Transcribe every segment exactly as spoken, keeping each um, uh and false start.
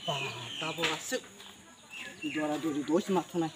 Ba, tabuk aswk dora dori doi se ma thunai.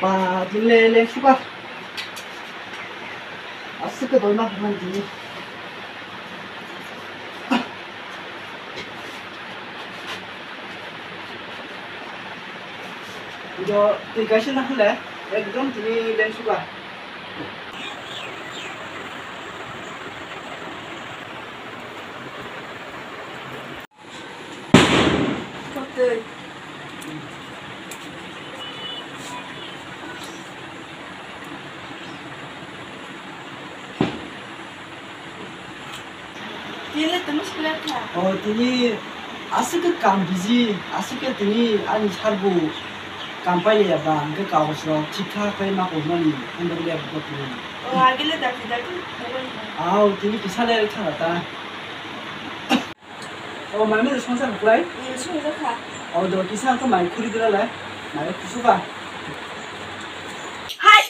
Ba, tini le, le, suka. Aswk khe doi ma khe man tini. Jo, twi kaisa na hwnle, ekdom tini le, suka. Tini le tamo sukle kha. O, tini aswk khe kam busy, aswk khe tini ani sir bo kam pailiya ba, hwnkhe kagoj rok thik thak khe ma koi mani, hwnba le bo tini. O, agile dati dati. Aw, tini kisa le thang ta. O, mami, songsa kwplai? Hmm, songsa kha. O, do kisa khe mai khuri dira le. Mai kusu ba. Hai!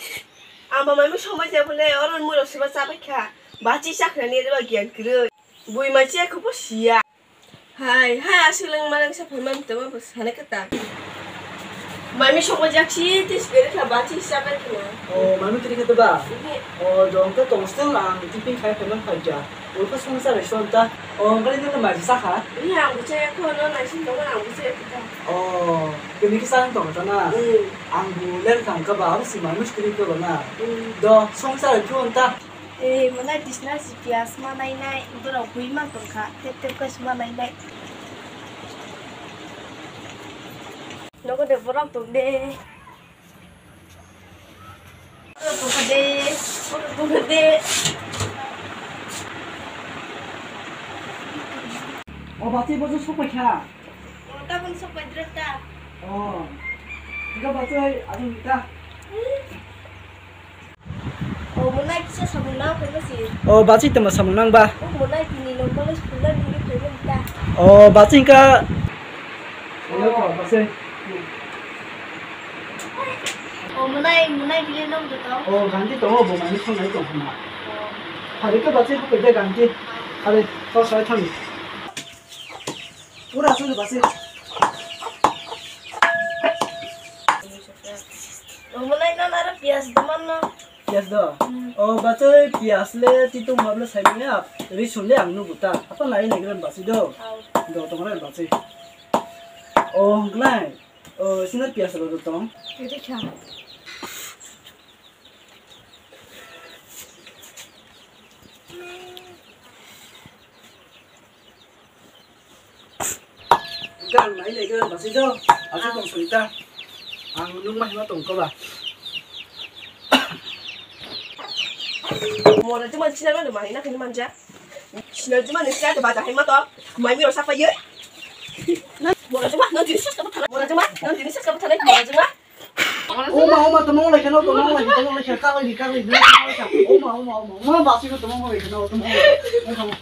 Ang bo mami songbai ja bole, oro mui rok seba chabai kha. Bachi chakra ni reba gyan kwrwi. Bui mai che khupo siya. Hai, hai, aswk lang malang sa phaimani tama bo sanai kata. Mami songbai jak si, tis bere kha bachi chabai kha. O, mami tiri kha ba? Ini. O, dong to tong steng ang tiffin khai phaimani phai ja. Ulka songsa rai son ta. O, kali nang mai sa kha? Ini ang bucha ya kho no nai sin tong ang bucha ya kho. O, kini kisa ang tong ta na. Hmm. Ang bu len kang ka ba, ang si mami tiri kha ba na. Hmm. Do, songsa rai kho ta. Eh, mwnai tisna si piyas ma nainai, borok bui ma tongkha, tep tep khe suma nainai. Nogo de borok tong de. Borok tongkha de, borok tongkha de. O bati bojo sopai kha. O tabun sopai dre ta. O. Ika bachai adu ta. O, mwnai kisa samung nang phai basi. O, bachai tongma samung nang ba? O, mwnai tini nong college phunna nini phai bani ta. O, bachai ka. O, bachai. O, mwnai, mwnai bile nong joto. O, ganti tongo, bo mani phone nai tong khna. O. Hari ka bachai ko pede ganti. Hari, to sai thang. Pura aswk basi. Omonai nana aro piyas do manno. Piyas do? Hmm. O bachai piyas le titung mablo saimanya. Risun le ang nugu ta. Apa lai lai gran basi do. Au. Do tong rai basi. O hwnklai. O sina piyas ro do tong. Tiri kha. Gang nai le gang basi jo. Asu tong soi ta. Ang nung mah ma tong ko ba. Mora je man sina lo mah ina kini manja. Sina je man sina te ba dahai ma to. Mai mi ro sa pa ye. Mora je ma no jini sa ka pa. Mora je ma no jini sa ka pa. Mora je ma. Oma, oma, tamo lai kheno, tamo lai kheno, tamo lai kheno, kagwi di, kagwi di, tamo lai kheno. Oma, oma, oma, oma, basi ko tamo lai kheno, tamo lai kheno.